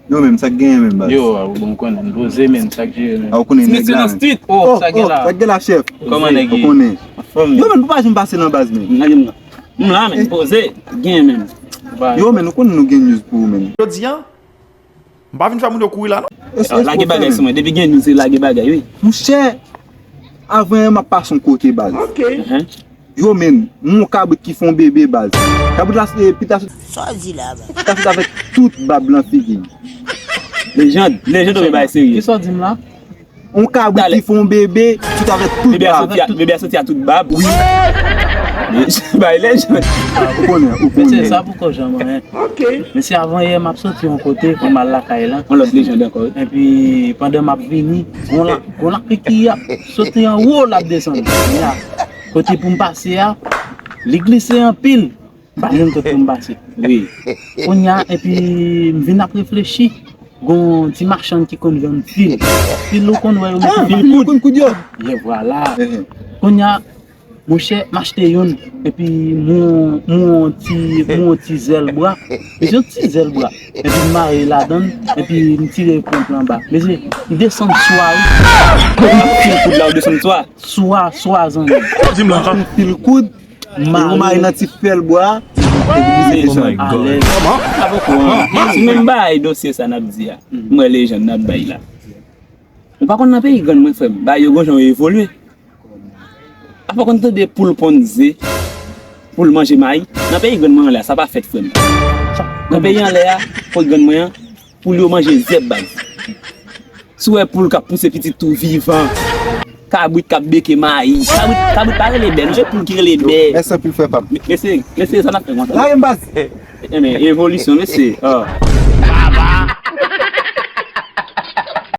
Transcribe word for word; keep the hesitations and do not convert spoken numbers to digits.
Yo menm, sa k genyen menm, baz? Yo, a, bon, konnen, m poze menm, sa k jere menm. A, ou konnen nèg la menm. Street. Oh, oh, sa k gen la? Sa k gen la, chèf? Kòman nèg ye? Ou konnen. Anfòm. Yo menm, nou pa janm pase nan baz menm. Gade m la. M la menm, poze, gen menm. Yo menm, nou konnen nou gen news pou ou menm. Jodi a, m pa vin fè moun yo kouri la, non. Lage bagay sou mwen, depi gen news, se lage bagay, wi. Monchè, avan yè m ap pase yon kote, baz. Ok. Yo menm, m wè yon kabrit ki fè yon bebe, baz. Kabrit la, e, pita sot. Sa w di la, baz? Pita sot avèk tout bab lan figi. Lejand, lejand, ou bay serye. Kisa w di m la? Yon kabrit ki fè yon bebe, tout avèk tout bab. Bebe a soti a tout bab. Wi. Bay lejand. Ou konnen, ou konnen. Mesye, sa pou kò jan mwen. Ok. Mesye, avan yè, m ap soti yon kote pou m al lakay lan. Yon lòt lejand ankò, wi. Epi, pandan m ap vini, gon la, gon lapli ki ap soti anwo, l ap desann. Kounye a, kote pou m pase a, li glise anpil. M pa jwenn kote pou m pase. Wi. Kounye a, epi m vin ap reflechi, gon ti machann ki konn vann fil. Fil ou konn wè yo mete. Ah, fil koud. Koud, koud yo. Ye, vwala. Kounye a, monchè, m achte youn, epi m wè yon ti, m wè yon ti zèl bwa. Mesye, yon ti zèl bwa. Epi m mare ladan l, epi m tire ponp lan anba. Mesye, m desann swa, wi. Fil koud la, ou desann swa? Swa, swa, zanmi. Di m la. Fil koud, mare nan ti fèl bwa, epi li desann. Alèz. Sa poko, an. Se menm bagay dosye sa n ap di a. M wè lejand n ap bay la. Ou pa konn nan peyi grann mwen, frè m, bagay yo gon jan yo evolye. Apa w konn tande poul ponn ze, poul manje mayi? Nan peyi grann mwen anlè a, sa pa fèt, frè m. Nan peyi anlè a, kot grann mwen an, poul yo manje zèb, baz. Si w wè poul k ap pouse pitit tou vivan, kabrit k ap beke mayi, kabrit, kabrit pa rele bè, non, se poul ki rele bè. Mèsi anpil, frè pa m. Mesye, mesye, sa n ap fè konsa. Lage m, baz. Enben, evolisyon, mesye. Ah.